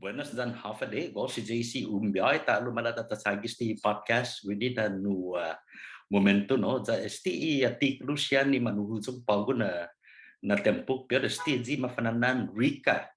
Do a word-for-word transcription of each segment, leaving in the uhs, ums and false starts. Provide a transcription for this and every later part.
Buenas yan håfa adai, guåhu si J C Umbiåhi, ta'lo malago' ta chagi este podcast, guini na nu, ah, momento, no? Ya este i, ah, atikulu siha ni manuhuyong på'go na, na tiempo, pero este i mafa'na'an Rika,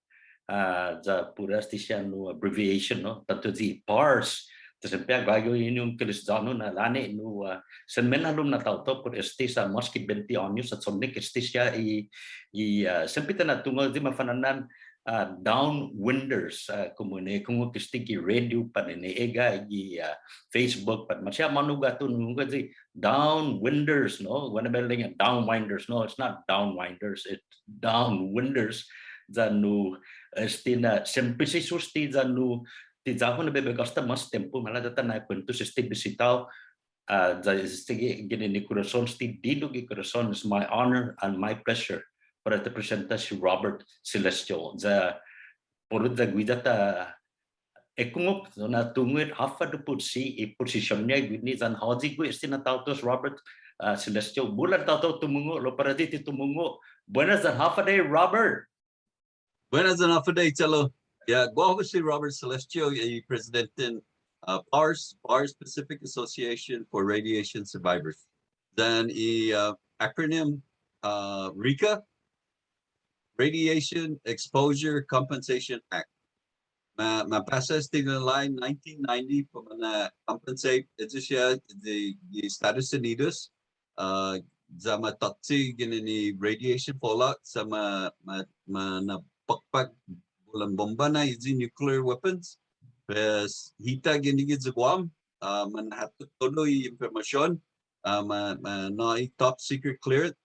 ah, ya puru este siha nu abbreviation, no? Tåtte i PARS, ta siempre ha gaige hit un kuentos yan nu na långe nu, ah, sen mina'lom na taotao put este sa' mås ki bente åños ha chonnek este siha i, i, ah, siempre ta na'tungo' i mafa'na'an, ah, downwinders, ah, komu ni ekungok este gi radio pat ni egga' gi, ah, Facebook pat maseha månu guatu nu guaha i downwinders, no? Guaha na biahi ilek-ña downwinders, no, it's not downwinders, it's downwinders. Ya nu, este na, siempre si este ya nu, ti ya-hu na bai gos ta mås tiempo, malago' ta na'kuentos este bisita-hu, ah, ya este gi-, ginen i korason, este didok i korason, it's my honor and my pleasure para ta presenta si Robert Celestial. Ya puru ya guiya ta ekungok, no, na tungo' hit håfa dipotsi i posision-ña guini yan håyi gui' este na taotao si Robert, ah, Celestial. Bula taotao tumungo', lao para ti tumungo'. Buenas yan håfa adai, Robert. Buenas yan håfa adai, Chelo. Yeah, guåhu si Robert Celestial, i presidenten, uh, PARS, PARS Pacific Association for Radiation Survivors. Then i, uh, acronym, uh, RECA, Radiation Exposure Compensation Act. Ma, ma pasa este na lahi nineteen ninety para ma compensate, ayu siha gi, gi Estados Unidos, ah, ya ma tåtte ginen i radiation fallout sa' ma, ma, mana'pakpak bulan bomba na i nuclear weapons. Pues hita ginen gi Guam, ah, mana'hatto todu i information, ah, ma, ma nå'i top secret clearance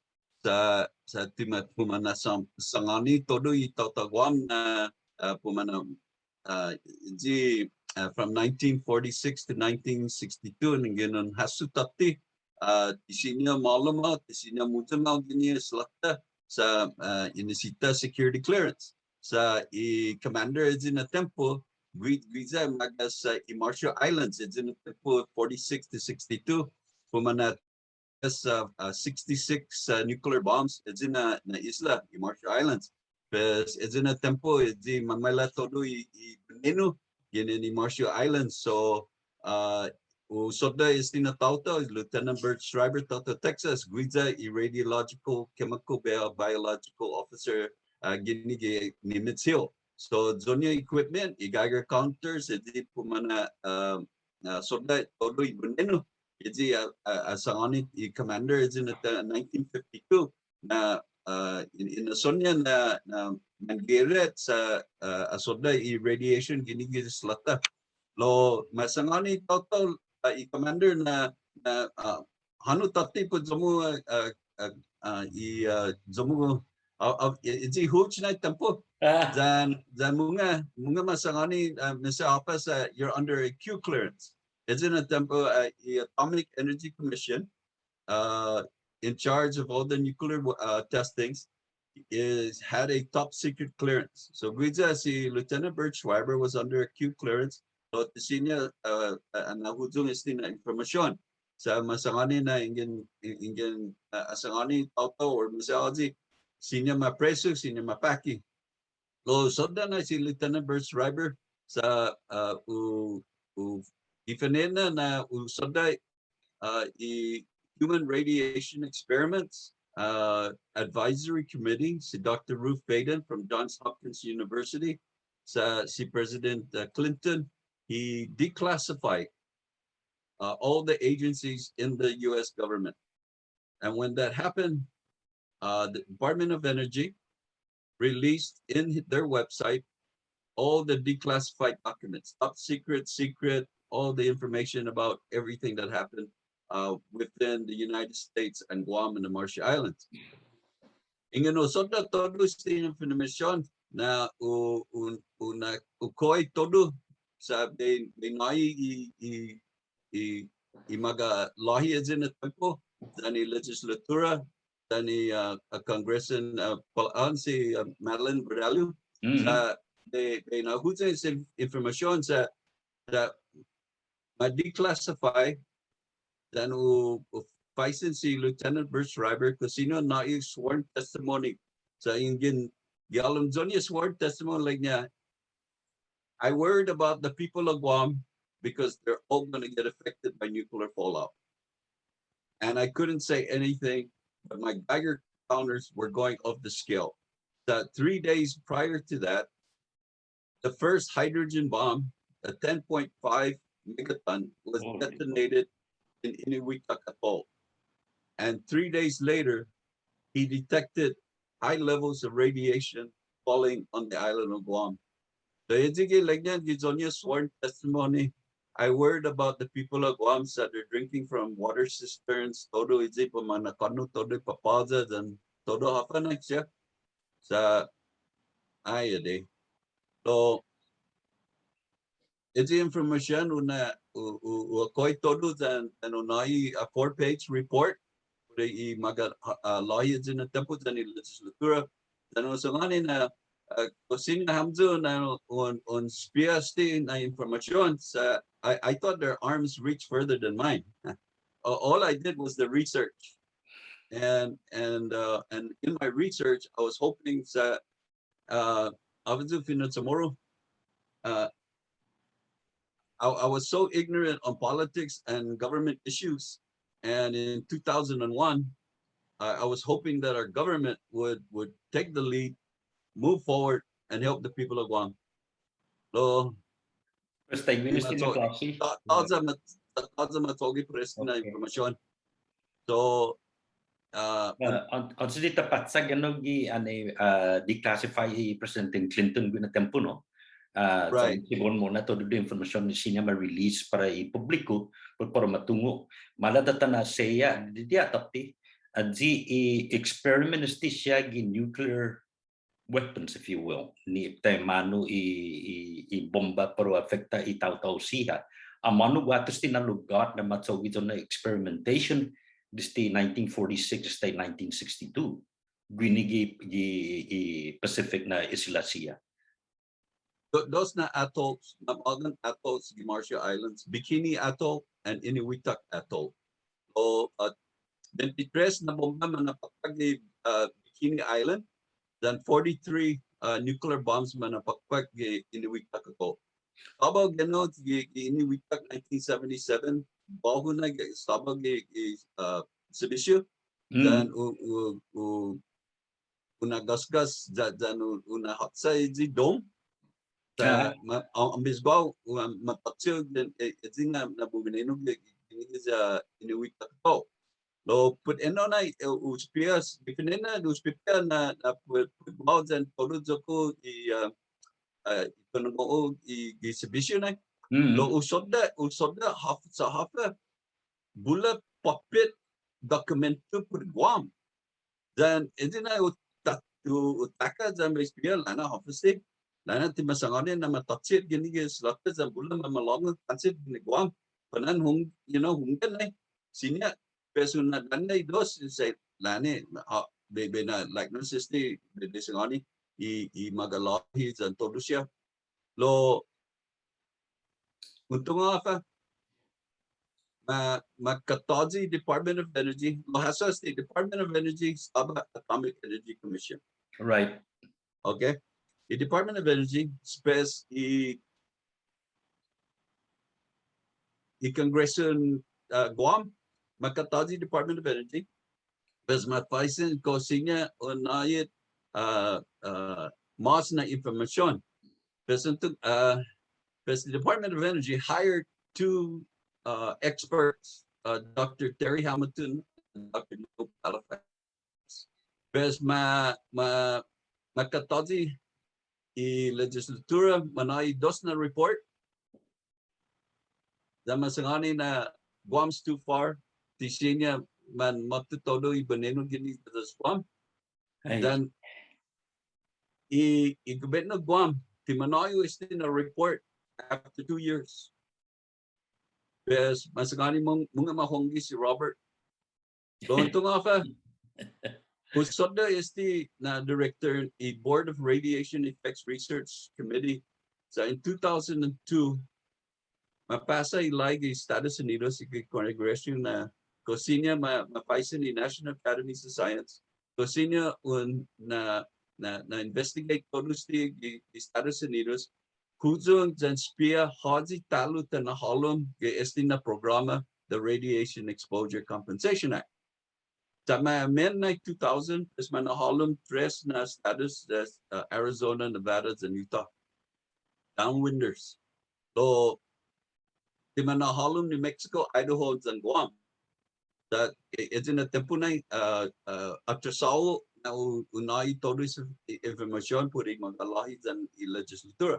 sa', sa' ti ma, para ma na'sang-, sangåni todu i taotao Guam na, ah, para ma na ah, ayu, ah, from nineteen forty-six to nineteen sixty-two, yanggen un hasso tåtte, ah, ti siña malom hao, ti siña mucha hao guini i isla-ta, sa', ah, i nisisita security clearance. Sa' i commander ayu na tiempo, gui-, guiya mågi sa' i Marshall Islands, ayu na tiempo forty-six to sixty-two, para ma na- es, ah, ah, sixty-six, ah, nuclear bombs, ayu na, na isla, i Marshall Islands. Pues, ayu na tiempo, ayu mamaila' todu i, i benenu, ginen i Marshall Islands. So, ah, hu sodda' este na taotao, Lieutenant Bert Schreiber, taotao Texas, guiya i radiological, chemical, bio-, biological officer, ah, ginen gi Nimitz Hill. So, iyo-ña equipment, i Geiger counters, ayu para ma na, ah, ah, sodda' todu i benenu. Ayu, ah, ah, ah, sangåni i commander ayu na ta-, nineteen fifty-two na, ah, i, i na'son-ña na, na mangge'ret sa', ah, ah, sodda' i radiation guini gi isla-ta. Lao ma sangåni taotao, ah, i commander na, na, ah, hånao tåtte put iyo-mu, ah, ah, ah, ah, i, ah, iyo-mu, ah, ah, i, i, i huch na tiempo. Ah. Yan, yan mungnga, mungnga ma sangåni, ah, maseha håfa sa' you're under a Q clearance. Ayu na tiempo, ah, i Atomic Energy Commission, ah, in charge of all the nuclear, ah, testings, is, had a top secret clearance. So guiya si Lieutenant Bert Schreiber was under a Q clearance. So ti siña, ah, ah, na'huyong este na information. Sa' ma sangåni na yanggen, yanggen, ah, ah, sangåni taotao or maseha håyi, siña ma presu, siña ma paki. Lao sodda' nai si Lieutenant Bert Schreiber sa', ah, hu, hu, i fine'na na hu sodda', ah, i Human Radiation Experiments, ah, Advisory Committee, si Doctor Ruth Fadon from Johns Hopkins University, sa' si President, ah, Clinton, he declassified, uh, all the agencies in the U S government. And when that happened, uh, the Department of Energy released in their website all the declassified documents, top secret, secret, all the information about everything that happened, uh, within the United States and Guam and the Marshall Islands. Yanggen hu sodda' todu este information na hu, hu, hu na, hu koi todu sa' bai, bai nå'i i, i, i, i maga'låhi ayu na tiempo, yan i legislatura, yan i, ah, ah, Congressman, ah, pa-, ah, si, ah, Madeleine Bordallo. Mhm. Sa' bai, bai na'huyong este information sa', sa' ma declassify, yan hu, hu faisen si Lieutenant Bert Schreiber, kao siña nå'i sworn testimony. Sa' yanggen, gi halom iyo-ña sworn testimony ilek-ña, I worried about the people of Guam because they're all gonna get affected by nuclear fallout. And I couldn't say anything, but my Geiger counters were going off the scale. The three days prior to that, the first hydrogen bomb, a ten point five megaton, was detonated in Eniwetok Atoll. And three days later, he detected high levels of radiation falling on the island of Guam. So ayu gi ilek-ña gi iyo-ña sworn testimony, I worried about the people of Guam sa' they're drinking from water cisterns, todu ayu i pamanakånu, todu i påpa' yan todu håfa na siha. Sa' ai adai. So ayu i information hu na', hu, hu, hu akohi todu yan, yan hu nå'i a four-page report put i maga, uh, låhi ayu na tiempo yan i legislatura. Yan hu sangåni na, uh, kao siña hamyo na un, un espia este na information sa' I, I thought their arms reached further than mine. Uh, all I did was the research. And, and, uh, and in my research, I was hoping that, uh, håfa ayu fino' CHamoru, uh, I, I was so ignorant on politics and government issues. And in two thousand one, I, I was hoping that our government would, would take the lead, move forward, and help the people of Guam. Lao, pues, taiguini este na klåsi. Tåya' ma-, tåya' ma tågi' put este na information. So, uh, uh, ån-, åntes di ta påcha, you know, gi, annai, uh, declassify i Presidente Clinton guihi na tiempo, no? Uh, right. Sa' sigi mo'na todu i information ni siña ma release para i publiku, put para ma tungo'. Maila' ta na'seha, di, di atan ti, ayu i experiment este siha gi nuclear weapons, if you will, ni taimanu i, i, i bomba para u afekta i taotao siha. Amånu guatu este na lugåt na ma cho'gue iyo-ña experimentation desde nineteen forty-six hasta nineteen sixty-two. Guini gi, gi, i Pacific na isla siha. Do-, dos na atolls, na ma'ågang atolls gi Marshall Islands, Bikini Atoll and Eniwetok Atoll. O, uh, twenty-tres na bomba manapakpak gi, uh, Bikini Island, yan forty-three, uh, nuclear bombs manapakpak gi Eniwetok Atoll. Estaba hu ginen gi, gi Eniwetok nineteen seventy-seven, guåhu na gi, estaba gi, gi, uh, Serbisio, yan hu, hu, hu, hu na'gåsgas ya-, yan hu, hu na'håtsa ayu i dome. Sa' ma-, a-, ambes guåhu, hu, ma-, matåtche yan, eh, ayu na, na buminenu gi, gi, gi, ya Eniwetok Atoll. Lao put ennao na, eh, hu espia, gi fine'nana hu espia na, na put, put guåhu yan todu iyo-ku i, ah, ah, i tungo'-hu i, gi Serbisio na. Lao hu sodda', hu sodda' håf-, sa' håfa bula puppet dokumento put Guam. Yan, ayu na hu ta-, hu, hu taka yan bai espia, lao na håfa este. Lao na ti ma sangåni na ma tåtche guini gi isla-ta yan bula ma malångu tåtche guini Guam. Para un hung-, you know, hunggan, eh. Siña, pues hu na'danña' i dos, sa' lao ni, ah, bai, bai na', like, no, este, bai, bai sangåni, i, i magalåhi yan todu siha. Lao, un tungo' håfa, ma-, ma katåyi Department of Energy, lao hasso este Department of Energy, estaba Atomic Energy Commission. Right. Okay. I Department of Energy, despues i, i Kongreso, uh, Guam, ma katåyi Department of Energy, pues ma faisen kao siña un nå'i, uh, uh, mas na information. Pues ento, uh, pues the Department of Energy hired two, uh, experts, uh, Doctor Terry Hamilton and Doctor Leo Palafax. Pues ma, ma, ma katåyi i legislatura, ma nå'i dos na report. Ya ma sangåni na Guam's too far, ti siña manmåtto todu i bunenu guini giya Guam. Yan i, i gobietno Guam, ti ma nå'i este na report after two years. Pues, ma sangåni mung-, mungnga ma hongge si Robert. Lao un tungo' håfa, hu sodda' este na director i Board of Radiation Effects Research Committee. Sa' in two thousand and two, ma påsa i lai gi Estados Unidos, i gi Kongresu na kao siña ma, ma faisen i National Academies of Science, kao siña un na, na, na investigate todu este gi, gi Estados Unidos, huyong yan espiha håyi ta'lo ta na'hålom gi este na programa, the Radiation Exposure Compensation Act. Sa' ma amend nai two thousand, pues ma na'hålom tres na status, that's, uh, Arizona, Nevada, yan Utah. Downwinders. Lao, ti ma na'hålom New Mexico, Idaho, yan Guam. Sa', e-, este na tiempo nai, uh, uh, atrasåo na u-, u nå'i todu i s-, i-, information put i maga'låhi yan i legislatura.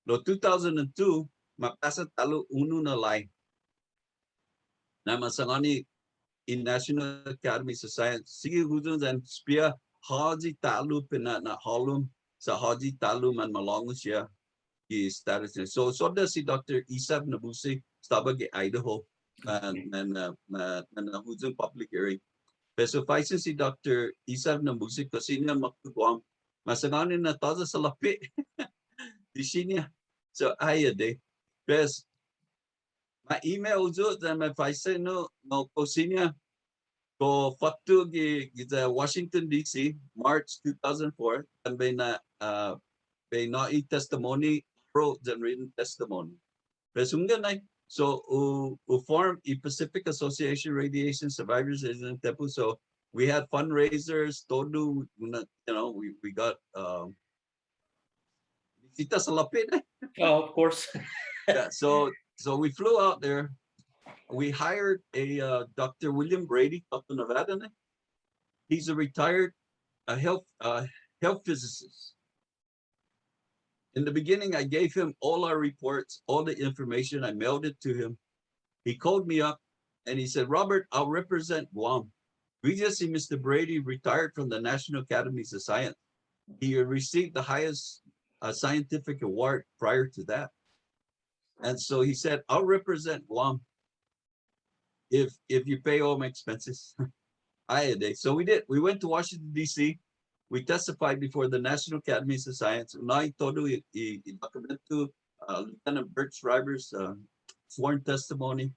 Lao two thousand and two, ma påsa ta'lo unu na lai. Na ma sangåni i National Academies of Science, sigi huyong yan espiha håyi ta'lo para na'hålom, sa' håyi ta'lo manmalångu siha i status niya. So, sodda' si Doctor Isaac Nabuse, estaba gi Idaho, uh, man, uh, man, man, uh, huyong public hearing. Pues faisen si Doctor Isaac Nabuse, kao siña makto Guam, ma sangåni na tåya' salåpe' gi siña. So, ai adei. Pues, ma email yu', yan ma faisen nu, no, kao siña, kao fåtto gi, gi the Washington D C, March two thousand four, yan bai na, uh, bai nå'i testimony, oral yan written testimony. Pues hunggan nai, so, u, u form i Pacific Association Radiation Survivors Agency, so we had fundraisers, todu, you know, we, we got, um, Bisita salåpe', eh? Oh, of course. Yeah, so, so we flew out there. We hired a, uh, Doctor William Brady, Tato Nevada, ne? He's a retired, uh, health, uh, health physicist. In the beginning, I gave him all our reports, all the information. I mailed it to him. He called me up and he said, "Robert, I'll represent Guam." Guiya si Mister Brady retired from the National Academies of Science. He received the highest, uh, scientific award prior to that. And so he said, "I'll represent Guam if, if you pay all my expenses." Ai adei. So we did. We went to Washington, D C. We testified before the National Academies of Science. Nå'i todu i, i, i dokumento, uh, Lieutenant Bert Schreiber's, uh, sworn testimony.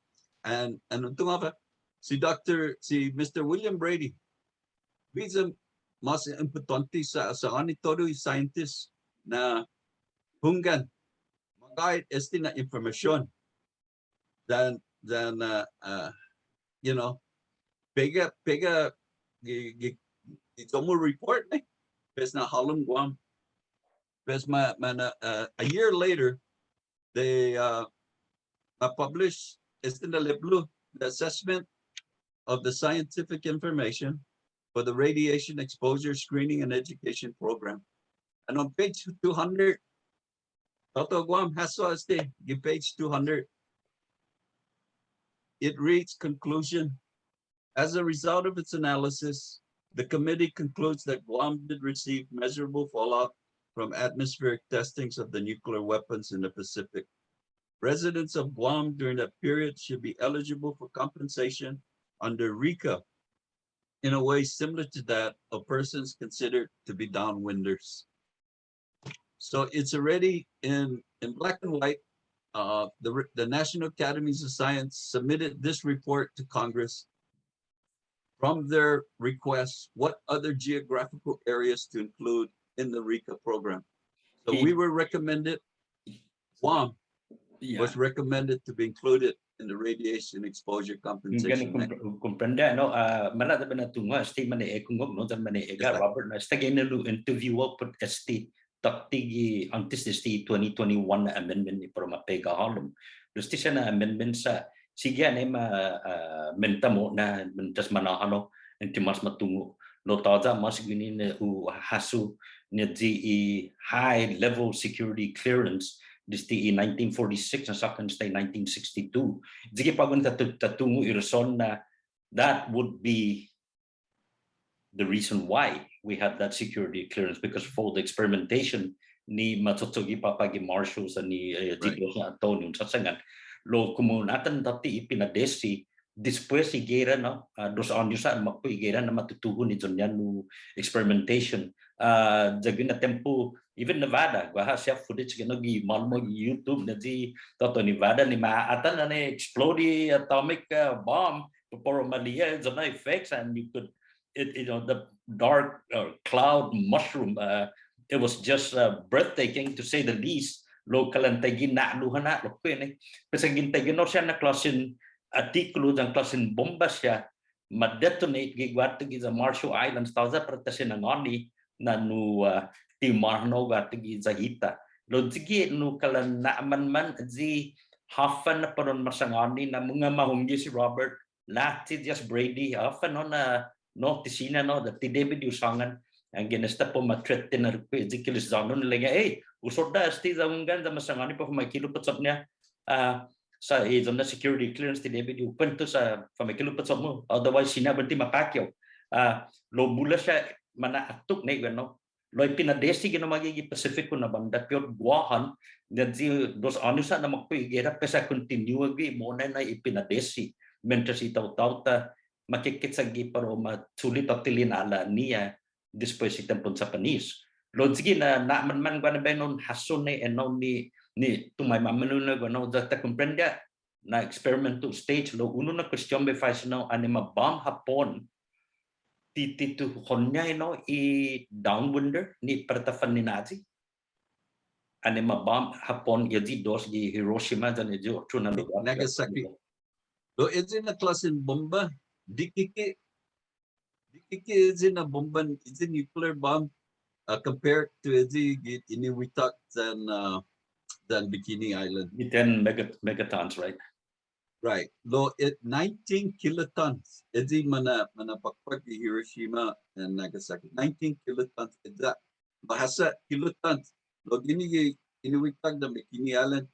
And, and un tungo' håfa, si Doctor, si Mister William Brady, bisan mås impottånte sa', sa' sangåni todu i scientist na hunggan magåhet este na information. Yan, yan, uh, uh, you know, pega, pega gi, gi, gi todu i report, eh? Pues na'hålom Guam. Pues ma, ma na, uh, a year later, they, uh, uh, published este na libro, The Assessment of the Scientific Information for the Radiation Exposure Screening and Education Program. And on page two hundred, Tato Guam, hasso este, gi page two hundred. It reads, conclusion. As a result of its analysis, the committee concludes that Guam did receive measurable fallout from atmospheric testings of the nuclear weapons in the Pacific. Residents of Guam during that period should be eligible for compensation under RECA in a way similar to that of persons considered to be downwinders. So it's already in, in black and white. Uh, the re-, the National Academies of Science submitted this report to Congress from their request, what other geographical areas to include in the RECA program. So we were recommended, Guam was recommended to be included in the radiation exposure compensation. Hunggan, kom-, comprende, no? Ah, malago' bai hu tungo' este mane'ekungok, no? Yan mane'egga', Robert, no? Esta ginen i interview-hu put este tåtte gi åntes este twenty twenty-one amendment ni para mapega hålom. Lao este siha na amendment sa' sigi ha' ni ma, ah, menta mo'na, mientras manhånao, entre mås ma tungo'. Lao tåya' mås guini na hu hasso ni ayu i high level security clearance desde i nineteen forty-six na såkkan asta i nineteen sixty-two. Ayu i på'go na ta tu-, ta tungo' i rason na that would be the reason why we have that security clearance, because for the experimentation ni macho'cho'gue påpa' gi Marshalls ni, eh, Right. Ayu i dos na atao ni un sasangan. Lao komu atan tåtte i pinadesi, despues i gera, no, ah, dos åños ha' makpo' i gera na ma tutuhon i iyon-ñiha na experimentation. Ah, ayu guihi na tiempo, even Nevada, guaha siha footage guini gi månu gi YouTube na ayu i tåta Nevada ni ma atan na ni explode i atomic, ah, bomb, para u mali'e' i iyon-ñiha effects, and you could, it, you know, the dark, uh, cloud mushroom, uh, it was just, uh, breathtaking to say the least. Lao kalan taiguihi na'lu ha' na'lo lokkue' nai. Pues yanggen taiguihi na siha na klåsen attikulu yan klåsen bomba siha ma detonate gi guatu giya Marshall Islands, tåya' siha para ta sinangåni na nu, ah, ti marhånao guatu giya hita. Lao sigi nu kalan na'manman ayu i håfa na para un ma sangåni na mungnga mahongge si Robert, lachi Jess Brady, håfa no na, no, ti siña no, ya ti debi di hu sångan. Yanggen esta para u ma threaten na lokkue' ayu i kiles ya-hu na ilek-ña, "Ey, hu sodda' este ya hunggan ya ma sangåni para u fama'kilu pachot-ña." Ah, sa' i, ayu na security clearance ti debi di hu kuentos sa' fama'kilu pachot-mu. Otherwise, siña buente ma påkio. Ah, lao bula siha mana'atok nai, bueno. Lao i pinadesi guini mågi gi Pacific na bånda piot Guåhan, ya ayu i dos åños ha' na måkpo' i gera, pues ha kontinua gui' mo'na na i pinadesi. Mientras i taotao-ta ma kekechagi para u ma chule' tåtte lina'la'-ñiha, despues i tiempon Japanese. Lao sigi na, na'manman guaha na biahi na un hasso nai enao ni, ni tumaimanu na guenao ya ta komprende na experimental stage, lao unu na kuestion bai faisen nai, anai ma båm Hapon, ti, ti tutuhon-ña enao i downwinder ni para ta faninayi. Anai ma båm Hapon, ayu i dos gi Hiroshima yan ayu i otro na lugåt. Nagasaki. Lao ayu na klåsen bomba, dikike', dikike' ayu na bomban, ayu nuclear bomb, uh, compared to ayu i, i Iniwittak yan, uh, yan Bikini Island. Gi ten mega-, megatons, right? Right. Lao, it nineteen kilotons. Ayu i mana-, manapakpak gi Hiroshima and Nagasaki. Nineton kilotons. Ayu i, bahasa kilotons. Lao guini gi Iniwittak yan Bikini Island,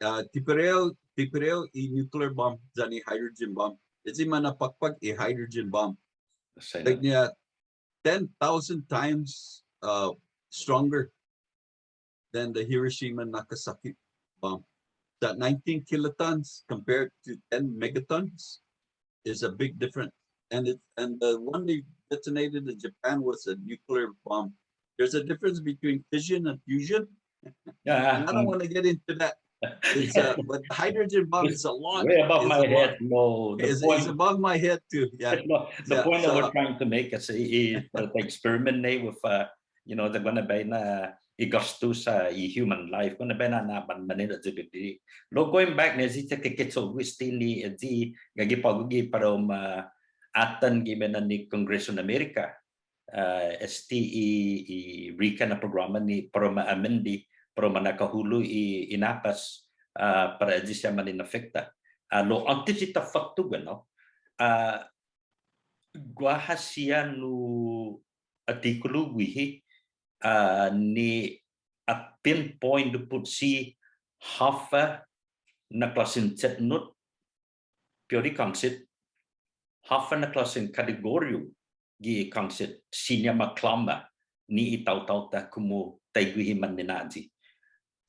uh, ti parehu, ti parehu i nuclear bomb yan i hydrogen bomb. Ayu i manapakpak i hydrogen bomb. Ilek-ña ten thousand times, uh, stronger than the Hiroshima Nagasaki bomb. That nineteen kilotons compared to ten megatons is a big difference. And it, and the one they detonated in Japan was a nuclear bomb. There's a difference between fission and fusion. Yeah, and I don't um, wanna get into that. It's, uh, but hydrogen bomb is a lot, way above my head. No, the point is above my head too. Yeah. No, the point that we're trying to make is, is that the experiment nai with, uh, you know, the guaha na biahi na i gastu sa' i human life, guaha na biahi na, na man, manera ayu i didide'. Lao going back nai, ayu i ta kekecho'gue este ni, ayu i gaige på'go gi para u ma atan gi me'nan i Kongreson Amerika. Ah, este i, i rika na programa ni para u ma amende, para u ma na'kahulo' i, i napas, ah, para ayu siha maninafekta. Ah, lao åntes di ta fåtto, guenao, ah, guaha siha nu attikulu guihi, ah, ni a pinpoint put si håfa na klåsen chetnot piot i kånset, håfa na klåsen kategoriu gi kånset siña ma klåma ni i taotao-ta komu taiguihi maninayi.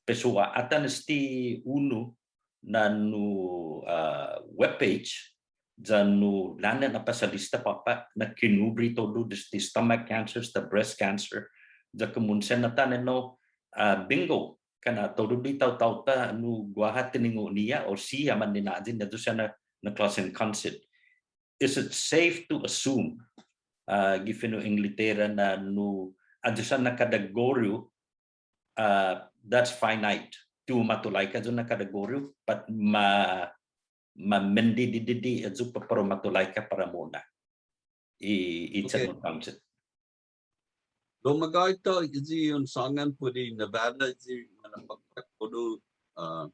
Pues hu atan este unu na nu, ah, webpage, ya nu lånña' na pasalista påpa' na kinubre todu desde stomach cancer hasta breast cancer, ya komu un sen atan enao, ah, bingo, kana' todu i taotao-ta nu guaha tiningo'-ñiha o siha maninayi ni ayu siha na, na klåsen kånset. Is it safe to assume, ah, gi fino' Inglatera na nu ayu siha na kategoriu, ah, that's finite. Ti u matulaika ayu na kategoriu, pat ma, ma mendididide' ayu pa-, para u matulaika para mo'na i, i chetnot kånset. Lao magåhet yu' i un sångan put i Nevada, i manapakpak todu, uh,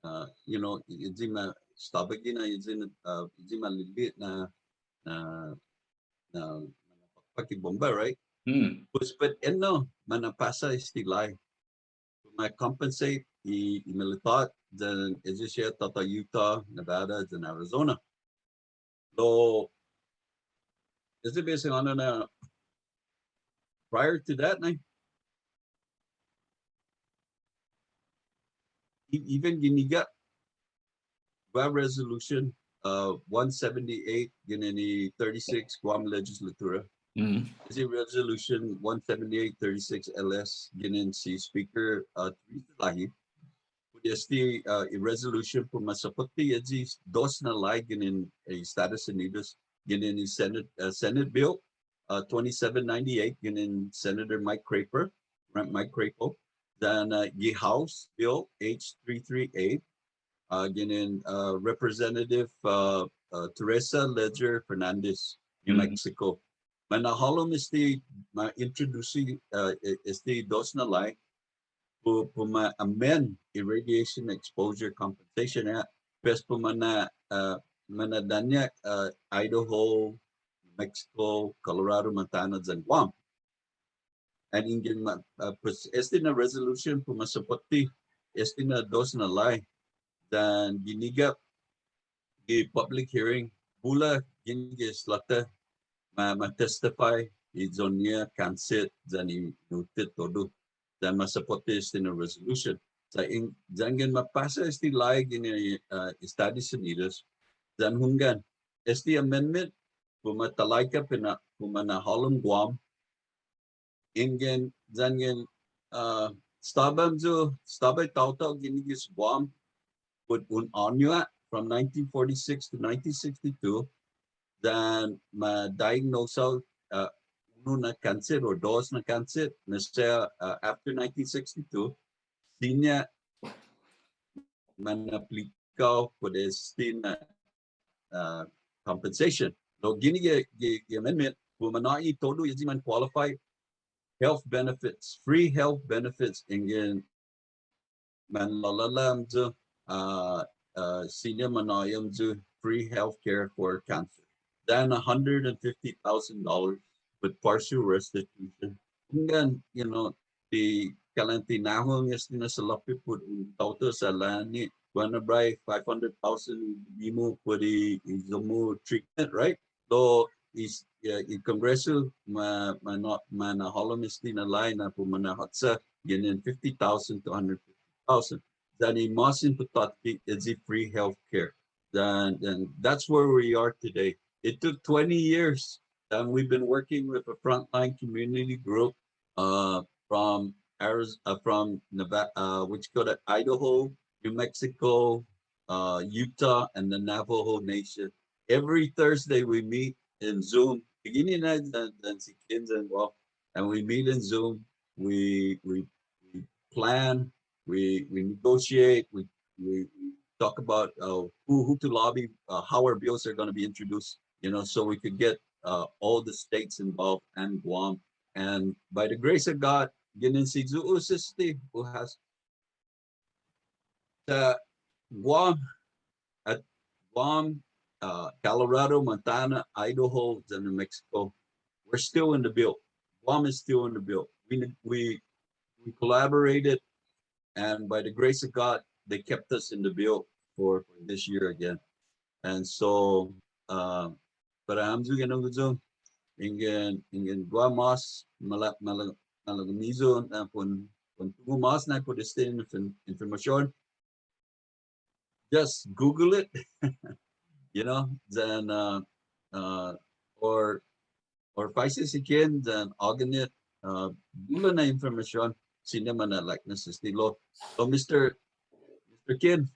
uh, you know, i, i ma estaba guihi na, i, uh, i ma lili'e' na, na, na, manapakpak i bomba, right? Hmm. Pues, but enao, manapasa este lai. Ma compensate i, i militåt, yan ayu siha tåta Utah, Nevada, yan Arizona. Lao, este bai sangåni na prior to that, nai, e-, even guini ha' guaha resolution, uh, one seventy-eight, ginen i thirty-six Guam Legislatura. Mm. Este resolution one seventy-eight thirty-six L S, ginen si Speaker, uh, Teresa Lahee. Put este, uh, i resolution put ma sapotte ayu i dos na lai ginen i Estados Unidos, ginen i Senate, uh, Senate Bill, uh, twenty-seven ninety-eight, ginen Senator Mike Crapo, Mike Crapo, Yan, uh, gi House Bill H three three eight, uh, ginen, uh, Representative, uh, uh, Teresa Leger Fernandez, New Mexico. Mana'hålom este, ma introduce, uh, e-, este dos na lai, pu-, pu ma amend i Radiation Exposure Compensation Act, pues pu mana, uh, manadaña', uh, Idaho, Mexico, Colorado, Montana, yan Guam. And yanggen ma, uh, pues este na resolution pu ma sapotte este na dos na lai, yan ginigap gi public hearing, bula ginen gi Isleta ma, ma testify i iyo-ñiha, Kanset yan i Nuttit todu. Yan ma sapotte este na resolution. Sa' in, yanggen ma pasa este lai ginen, uh, Estados Unidos, yan hunggan, este amendment pu ma talaika pina, pu mana'hålom Guam, yanggen, yanggen, uh, estaba hamyo, estaba i taotao guini gi Guam put un åñu, ah, from nineteen forty-six to nineteen sixty-two, yan ma diagnose, uh, unu na kanset or dos na kanset, maseha, uh, after nineteen sixty-two, siña manaplika hao put este na, uh, compensation. Lao guini gi, gi, gi amendment, pu ma nå'i todu i siña man qualify health benefits, free health benefits, yanggen manlåla'la' hamyo, uh, uh, siña ma nå'i hamyo free health care for cancer. Then a hundred and fifty thousand dollars with partial restitution. Hunggan, you know, ti kalan ti nahong este na salåpe' put un taotao sa' la'ña', guaha na biahi five hundred thousand i bimo put i, i iyo-mu treatment, right? Lao i, uh, i Kongresu ma, ma nå'i, mana'hålom este na lai na pu mana'håtsa ginen fifty thousand to hundred fifty thousand. Then i mas impottånte is the free health care. Then, then that's where we are today. It took twenty years. And we've been working with a frontline community group, uh, from Ariz-, uh, from Nevada, uh, which go to Idaho, New Mexico, uh, Utah, and the Navajo Nation. Every Thursday we meet in Zoom. Beginning night and, and si Ken as well. And we meet in Zoom. We, we, we plan, we, we negotiate, we, we, we talk about, uh, who, who to lobby, uh, how our bills are gonna be introduced, you know, so we could get, uh, all the states involved and Guam. And by the grace of God, ginen si Yu'os este, who has the Guam, at Guam, uh, Colorado, Montana, Idaho, and New Mexico, we're still in the bill. Guam is still in the bill. We, we, we collaborated, and by the grace of God, they kept us in the bill for, for this year again. And so, uh, para hamyo ginen hamyo, yanggen, yanggen guaha mas, mala-, mala-, malago' hamyo na pon, pon tungo' mas na put este na info-, information. Just Google it, you know, then, uh, uh, or, or faisen si Ken, then ågang hit, uh, bula na information, siña mana'likeness este lao. So, Mister, Mister Ken,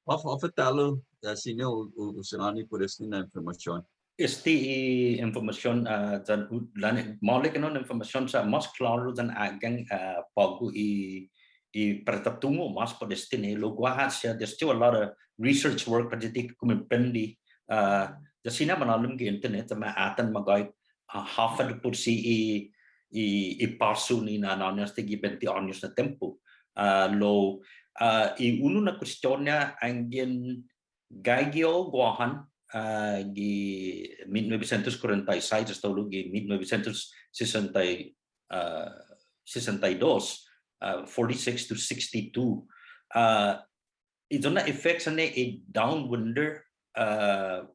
håf-, håfa ta'lo, uh, siña u-, u-, u sangåni put este na information. Este i information, uh, yan u-, la'ña', maolek na information sa' mas klåru yan ågang, uh, på'go i, i para ta tungo' mas put este nai, lao guaha siha, there's still a lot of research work para ti kumprende, uh, ya siña manå'lom gi internet, ya ma atan magåhet, uh, håfa put si i, i, i påsu ni na nåna este gi bente åños na tiempo. Uh, lao, uh, i unu na kuestion-ña yanggen gaige hao Guåhan, uh, gi mit nubesientos kuarenta i sais, asta hulo' gi mit nubesientos sesenta, uh, sesenta i dos, uh, forty-six to sixty-two. Uh, i iyo-ña effects-ña i downwinder, uh,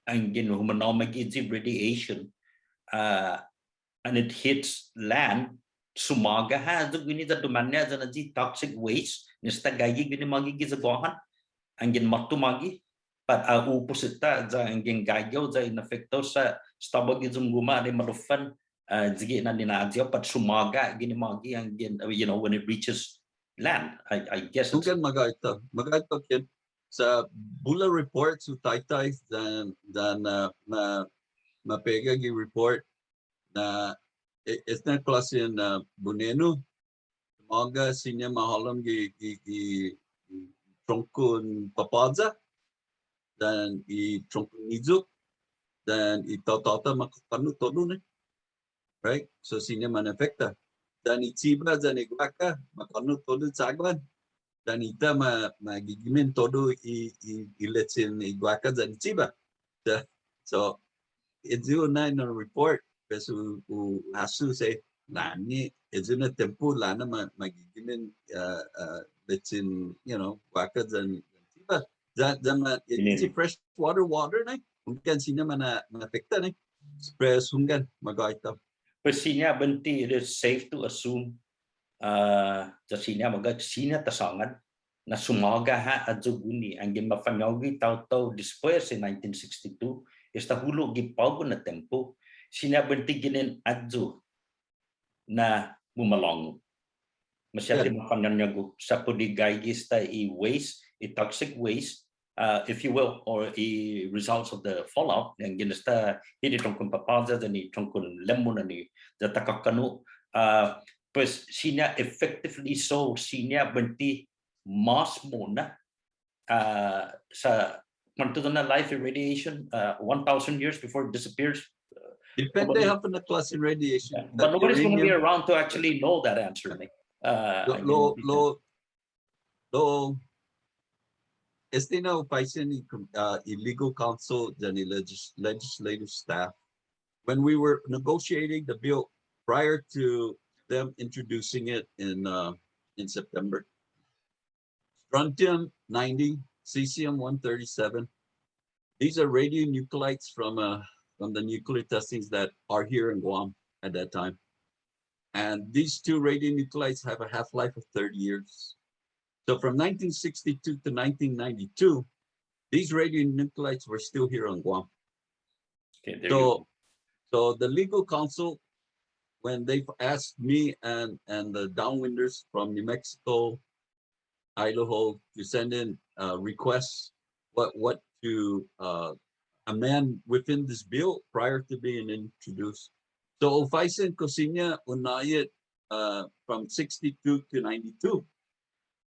yanggen humånao magi i radiation, uh, and it hits land, sumåga ha', ayu guini ya dumåña' ayu na i toxic waste, ni esta gaige guini magi giya Guåhan, yanggen måtto magi, pat, uh, u pusita ya yanggen gaige hao ya inafekto sa' estaba gi iyo-mu guma' ni maloffan, uh, sigi na nina'yi hao, pat sumåga guini magi yanggen, uh, you know, when it reaches land, I, I guess it's... Hunggan, magåhet hao, magåhet hao Ken. Sa' bula report si taitai yan, yan, uh, ma, ma pega gi report na e-, este na klåsen, uh, bunenu, Aga siña ma hålom gi, gi, gi, gi trongkon papåya, yan i trongkon niyok, yan i taotao-ta ma kånno' todu ni. Right? So siña ma afekta. Yan i chiva, yan i guaka, ma kånno' todu chågo'. Yan i ta ma, ma gi gimen todu i, i, i lechen i guaka yan i chiva. So, so, ayu na i report, pues hu, hu hasso sa' lånña', ayu na tiempo lånña' ma, ma gi gimen, uh, uh, lechen, you know, guaka yan, yan chiva. Yan, yan ma, i, i fresh water water ni, hunggan siña ma na, ma afekta ni. Pues hunggan, magåhet hao. Pues siña buente, it is safe to assume, uh, ya siña magåhet, siña ta sångan, na sumåga ha' ayu guini, anggen mafañågu i taotao despues i nineteen sixty-two, esta hulo' gi på'go na tiempo, siña buente ginen ayu na mumalångu. Maseha ti mafañågu, sa' put i gaige esta i waste, i toxic waste, uh, if you will, or i results of the fallout, anggen esta hit i trongkon papåya, yan i trongkon lemon, yan i, ya ta kåkånno', uh, pues, siña effectively so, siña buente mås mo'na, uh, sa' kuånto na life i radiation, uh, one thousand years before it disappears. Uh, depende håfa na klåsen radiation. Yeah. But nobody's gonna be around to actually know that answer, ni. Uh, lo, lo, lo, este na hu faisen i, uh, i legal counsel yan i legis-, legislative staff. When we were negotiating the bill prior to them introducing it in, uh, in September, strontium ninety, cesium one thirty-seven. These are radionuclides from, uh, from the nuclear testings that are here in Guam at that time. And these two radionuclides have a half-life of thirty years. So from nineteen sixty-two to nineteen ninety-two, these radionuclides were still here on Guam. Okay, there you go. So, so the legal counsel, when they asked me and, and the downwinders from New Mexico, Idaho to send in, uh, requests, what, what to, uh, amend within this bill prior to being introduced. So, hu faisen kao siña un nå'i, uh, from sixty-two to ninety-two.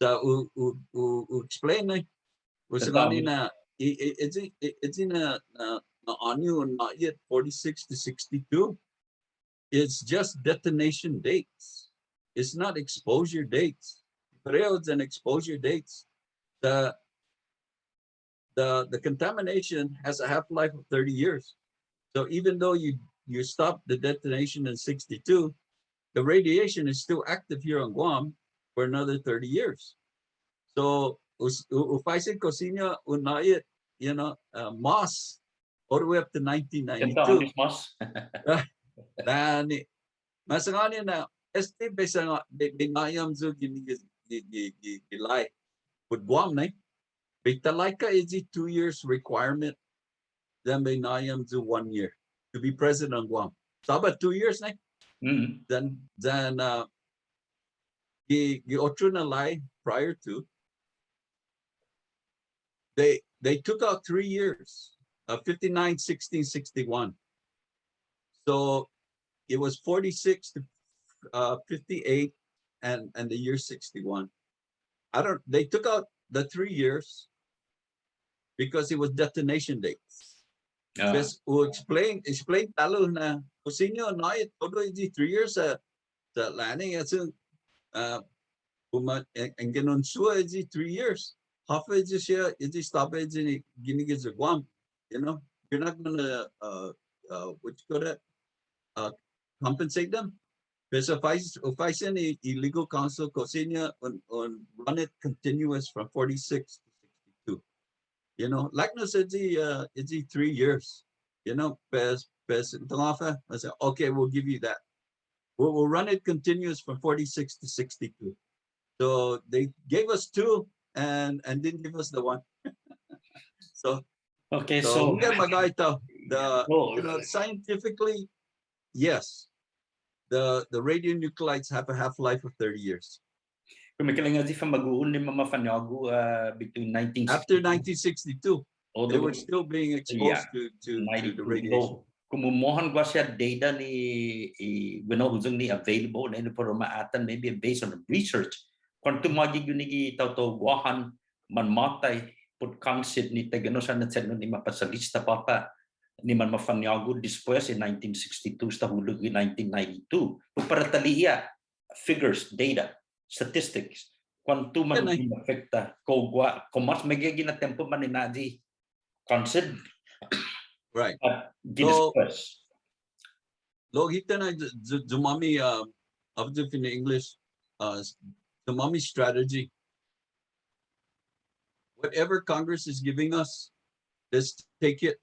Sa' hu, hu, hu, hu explain, eh. Hu sangåni na, i, i, ayu, i, ayu na, na, na åñu un nå'i forty-six to sixty-two. It's just detonation dates. It's not exposure dates. Parehu yan exposure dates. The, the, the contamination has a half-life of thirty years. So even though you, you stop the detonation in sixty-two, the radiation is still active here on Guam for another thirty years. So, hu, hu, hu faisen kao siña un nå'i, you know, uh, mås all the way up to nineteen ninety-two. Entonces, mås. Yan i, masangåni na, este bai sangåni, bai, bai nå'i hamyo gi, gi, gi, gi, gi, gi lai. Put Guam, ni. Bai talaika i two years requirement, then bai nå'i hamyo one year to be present on Guam. So about two years, ni? Mm. Then, then, uh, gi, gi otro na lai prior to, they, they took out three years, uh, fifty-nine, sixteen, sixty-one. So it was forty-six to, uh, fifty-eight and, and the year sixty-one. I don't, they took out the three years because it was detonation dates. Ah. Pues hu explain, explain ta'lo na, kao siña un nå'i todu i three years, uh, sa' lånña' i hasso, uh, komu an, an, anggen un suha i three years. Håfa i siha, i estaba i gini giya Guam, you know? You're not gonna, uh, uh, what you call that? Uh, compensate them. Pues hu fai-, hu faisen i, i legal counsel kao siña un, un run it continuous from forty-six to sixty-two. You know, like no sa' i, uh, i three years. You know, pues, pues, entonces, I said, "Okay, we'll give you that." We'll, we'll run it continuous from forty-six to sixty-two. So they gave us two and, and didn't give us the one. So, okay, so, so hunggan magåhet hao. The, oh, you know, scientifically, yes, the, the radionuclides have a half-life of thirty years. Kumeke'ilek-ña i famagu'on ni mamafañågu, uh, between nineteen sixty-two. After nineteen sixty-two, oh, they were still being exposed to, to, to the radiation. komu mohon guaha siha data ni i, bueno, huyong ni available, ni, ni para u ma atan, maybe based on research. Kuånto mågi guini gi taotao Guåhan manmåtai put kånset ni taiguenao siha na chetnot ni mapasalista påpa' ni manmafañågu despues i nineteen sixty-two esta hulo' gi nineteen ninety-two. Put para ta li'e' figures, data, statistics. Kuånto man, yeah, ni afekta, kao guaha, kao mås meggai na tiempo man nina'yi kånset. Right. But gi despues. Lao hita na yu-, yu-, yumåmi, uh, håfa yu' fino' English, uh, yumåmi strategy. Whatever Congress is giving us, let's take it.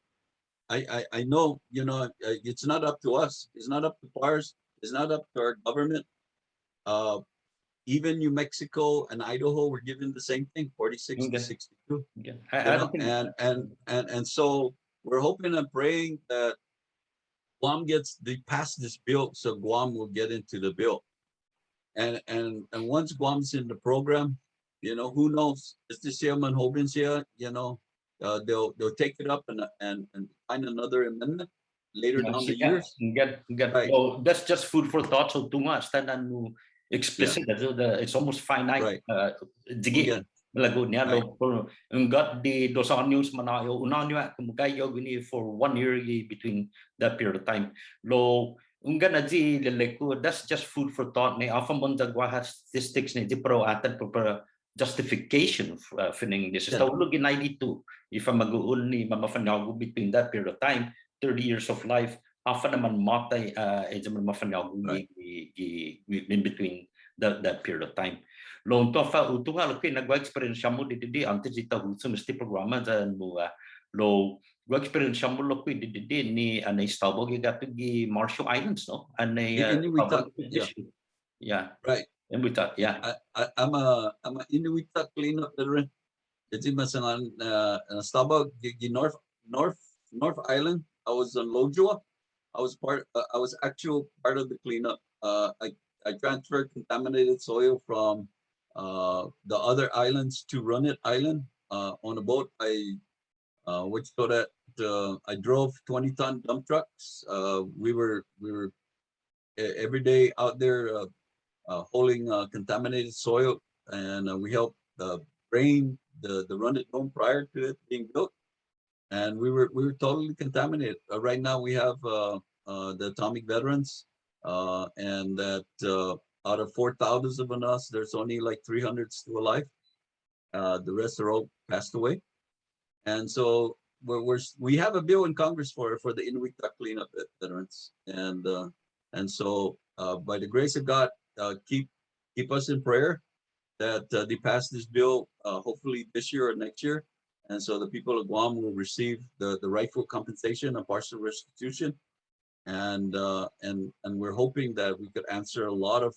I, I, I know, you know, uh, it's not up to us. It's not up to PARS. It's not up to our government. Uh, even New Mexico and Idaho were given the same thing, forty-six to sixty-two. Okay. I, I don't think and, and, and, and so we're hoping and praying that Guam gets the, pass this bill, so Guam will get into the bill. And, and, and once Guam's in the program, you know, who knows? Este siha manhoben siha, you know, uh, they'll, they'll take it up and, and, and find another amendment later down the years. Hunggan, hunggan. Right. So that's just food for thought. So tungo' esta na un explicit, yeah, that the, it's almost finite. Right. Uh, sigi, hunggan. Malago'-ña, right, lao, hunggan, di dos åños manhåyao, un åño, ah, komu guaha guini for one year i between that period of time. Lao, hunggan, ayu i ilelek-hu, that's just food for thought, ni håfa mohon ya guaha statistics ni ayu para u atan put para justification, uh, fino' English. Yeah. Esta hulo' gi ninety-two, i famagu'on ni mamafañågu between that period of time, thirty years of life, håfa na manmåtai, uh, ayu i manmafañågu, right, gi, gi, gi, in between that, that period of time. Lao un tungo' håfa, un tungo' lokkue' na guaha experience-mu didide', åntes di ta huchom este programa yan nu, uh, lao guaha experience-mu lokkue' didide' ni, uh, annai estaba guatu gi Marshall Islands, no? Annai, uh, Inuit, yeah. Yeah. Right. Inuit, yeah. I, I, I'm a, I'm a Inuit cleanup veteran. Ayu i masangån, uh, uh, estaba gi, gi North, North, North Island. I was on Lojua. I was part, uh, I was actual part of the cleanup. Uh, I, I transferred contaminated soil from, uh, the other islands to Runit Island, uh, on a boat. I, uh, which so that, uh, I drove twenty ton dump trucks. Uh, we were, we were e-, every day out there, uh, uh, hauling, uh, contaminated soil, and, uh, we helped, uh, drain the, the Runit Dome prior to it being built. And we were, we were totally contaminated. Uh, right now we have, uh, uh, the Atomic Veterans, uh, and that, uh, out of four thousand of us, there's only, like, three hundred still alive. Uh, the rest are all passed away. And so we're, we're, we have a bill in Congress for, for the Inuit cleanup vet-, veterans. And, uh, and so, uh, by the grace of God, uh, keep, keep us in prayer that, uh, they pass this bill, uh, hopefully this year or next year. And so the people of Guam will receive the, the rightful compensation and partial restitution. And, uh, and, and we're hoping that we could answer a lot of,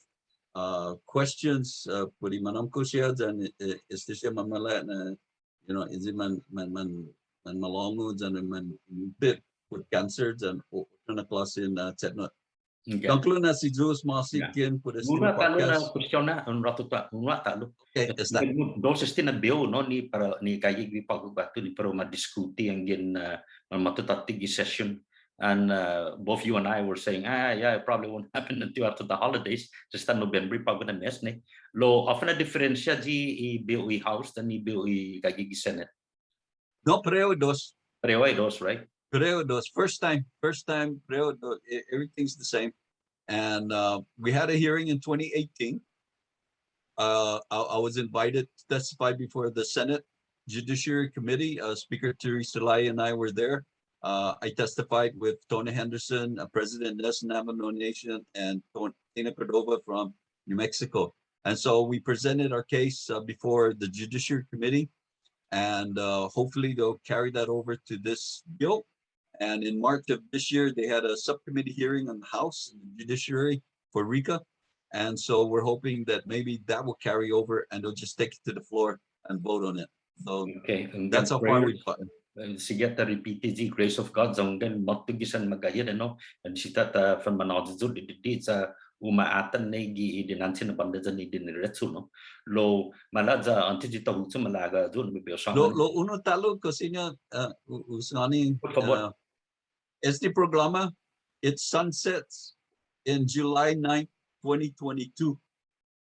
uh, questions, uh, put i manåmko' siha yan, eh, este siha manmamaila' na, you know, ayu i man, man, man, manmalångu yan man bit with cancer yan o-, otro na klåsen, uh, chetnot. Okay. Dångkolo na si Yu'os ma'åse' again put este podcast. Unu na ta'lo na question na, un råtu ta-, unu na ta'lo. Okay, esta. Dos este na bill, no, ni para, ni gaige gi på'go guatu ni para u ma diskuti yanggen, uh, manmåtto tåtte gi session. And, uh, both you and I were saying, "Ah, yeah, it probably won't happen until after the holidays." Esta November på'go na mes, no? Lao, håfa na diferensia ayu i bill i House yan i bill i gaige gi Senate? No, parehu i dos. Parehu i dos, right? Parehu i dos. First time, first time, parehu i dos. E-, everything's the same. And, uh, we had a hearing in twenty eighteen. Uh, I, I was invited to testify before the Senate Judiciary Committee. Uh, Speaker Terry Celaya and I were there. Uh, I testified with Tony Henderson, uh, President Nez Navajo Nation, and Ton-, Tina Cordova from New Mexico. And so we presented our case, uh, before the Judiciary Committee, and, uh, hopefully they'll carry that over to this bill. And in March of this year, they had a subcommittee hearing on the House and the Judiciary for RICA. And so we're hoping that maybe that will carry over and they'll just take it to the floor and vote on it. So, okay, and that's how far we've gotten. And sigi ta repeat i grace of God, sa' hunggan, måtto gi san magåhet, no? And siña ta fanmanåyuyut didide' sa' u ma atan ni gi i dinanche na bånda yan i diniretsu, no? Lao, maila' ya åntes di ta huchom, maila' haga yu' na bai hu sångan. Lao, lao unu ta'lo kao siña, uh, u-, hu sångan i, por fabot, uh, Este programa, it sunsets in July ninth, twenty twenty-two.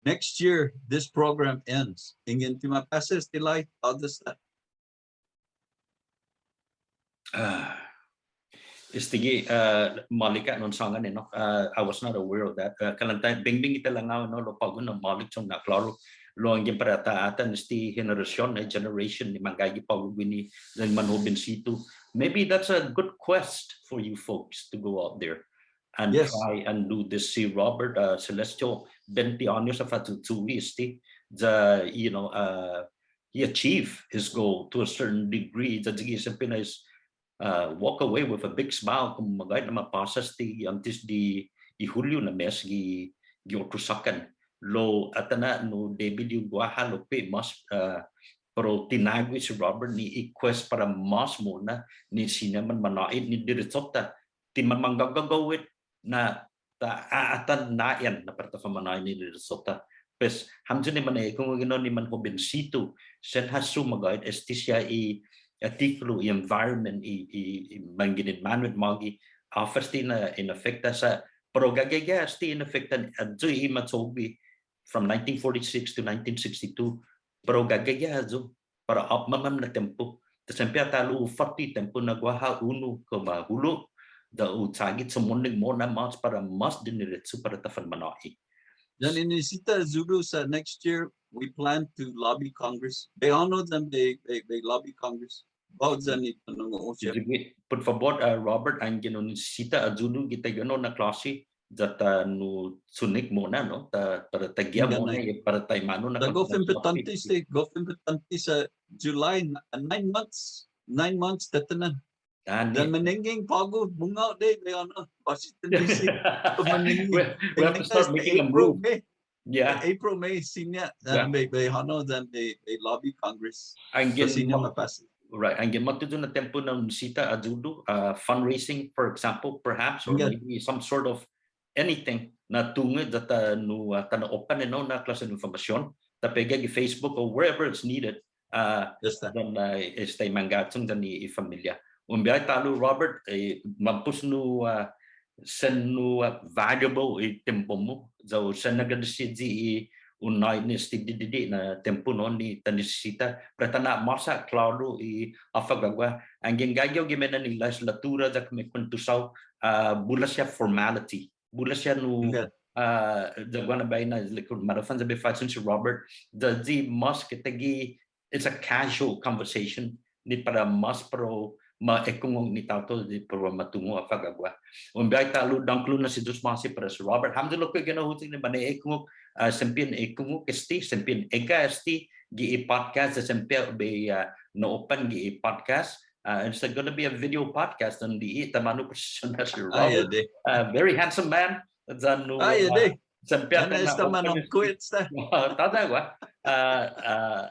Next year, this program ends. Yanggen ti ma påsa este lai, how does that? Ah, estague', ah, maolek ha' na un sångan, you know. Ah, I was not aware of that. Ah, kalan ta, bengbengi ta ilek-ña, no, lao på'go na maolek, so na klåru. Lao yanggen para ta atan este henerasion, eh, generation ni manggaige på'go guini, ni manhobensitu. Maybe that's a good quest for you folks to go out there and Yes. try and do this. Si Robert, ah, Celestio, bente åños ha fa'tutuge' este, the, you know, ah, he achieved his goal to a certain degree. Ya ayugue' siempre na is, uh, walk away with a big smile, komu magåhet na mapåsa este åntes di, di Julio na mes gi, gi otro såkkan. Lao atan ha' nu debi di u guaha lokkue' mås, uh, para u tinago si Robert ni i quest para mås mo'na ni siña manmanå'i ni direcho-ta. Ti manmanggågågao hit na ta atan na'an na para ta fanmanå'i ni direcho-ta. Pues, hamyo ni mane'ekungok, you know, ni manhobensitu, sen hasso magåhet este siha i artikulu, i environment, i, i, i manginen månu hit magi, håfa este na in afekta sa', pero gaige este in afekta, ayu i ma cho'gue from nineteen forty-six to nineteen sixty-two, pero gaige ayu, para åpmam na tiempo. Ta siempre ha ta'lo u fåtto i tiempo na guaha unu komahulo', ya u chagi chumonnok mo'na mås para mås diniretsu para ta fanmanå'i. Yan i nisisita ayudu sa' next year, we plan to lobby Congress. Bai hånao yan bai, bai, bai lobby Congress. Bao yan i tanong o siha. Ayugue', put fabot, uh, Robert, yanggen un nisisita ayudu gi taiguenao na klåse, ya ta nu chunnek mo'na, no? Ta, para ta guiha mo'na, eh, para taimanu na. Gof impottånte este, gof impottånte sa' July, n-, nine months, nine months, tetehnan. Yan manenggeng på'go, mungga' di, bai hånao, Washington D C. Manenggeng. We, we have to start making a move. Yeah. April, May, siña, yan bai, bai hånao, yan bai, bai lobby Congress. Yanggen siña ma påsa. Right, yanggen måtto ayu na tiempo na un nisisita ayudu, uh, fundraising, for example, perhaps, or maybe some sort of anything na tungo' ya ta nu, uh, ta na'open, you know, na klåsen information. Ta pega gi Facebook or wherever it's needed. Uh, yan, uh, esta i mangga'chong yan i familia. Un biahi ta'lo, Robert, eh, mampos nu, uh, sen nu, uh, valuable i tiempo-mu. Ya sen agradesi i un nå'i ni este didide' na tiempo, no, ni ta nisisita. Para ta na'måsa klåru i håfa guaguaha. Yanggen gaige yu' gi me'nan i lehislatura ya kumuekuentos hao, uh, bula siha formality. Bula siha nu, uh, ya guaha na biahi na, like, magof yan ya bai fa'shon si Robert, ya i mås ki taiguihi, it's a casual conversation, ni para mås para u ma ekungok ni taotao, ni para u ma tungo' håfa guaguaha. Un biahi ta'lo, dångkolo na si Yu'os ma'åse' para si Robert. Hamyo lokkue' guini na hu tungo' ni mane'ekungok, uh, siempre in ekungok este, siempre in egga' este, gi i podcast, ya siempre bai, uh, na'open gi i podcast. Uh, it's gonna be a video podcast, and di i taimanu profesional si Robert. Uh, very handsome man. Yan nu, uh, siempre ta na'open este. Tåya' guaha. Uh, uh,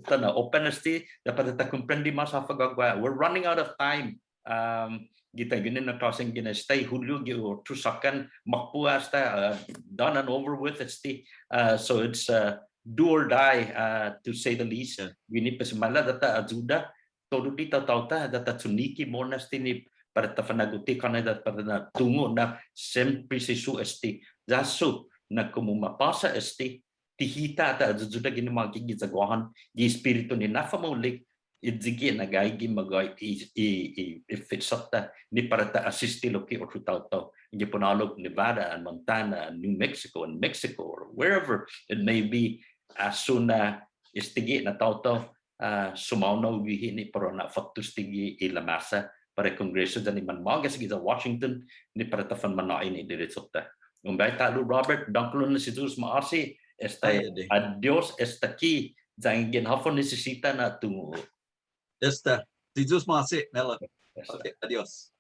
ta na'open este, ya para ta komprende mås håfa guaguaha. We're running out of time. Um, gi taiguini na klåsen guini esta i Julio, gi otro såkkan, makpo' esta, uh, done and over with este. Uh, so it's, uh, do or die, uh, to say the least. Guini pues maila' ya ta ayuda todu i taotao-ta, ya ta chuniki mo'na este ni para ta fa'nå'gue, kånna ya para ta na'tungo' na sen presisu este. Ya su na komu mapåsa este, ti hita ta ayuyuda guini magi giya Guåhan, gi espiritu ni na'fa'maolek, ayugue' na gaige magåhet i, i, i, i fitsa-ta ni para ta asisti lokkue' otro taotao. Gi Punalok, Nevada, and Montana, and New Mexico, and Mexico, or wherever it may be, hasso na estague' na taotao, uh, sumaonao guihi ni para u na'fåtto este gi i lamåsa para Kongresu yan i manma'gas giya Washington ni para ta fanmanå'i ni direcho-ta. Un biahi ta'lo Robert, dångkolo na si Yu'os ma'åse', esta, adios, esta ki, yanggen håfa nisisita na tungo'. Esta, si Yu'os ma'åse', Nela. Okay, adios.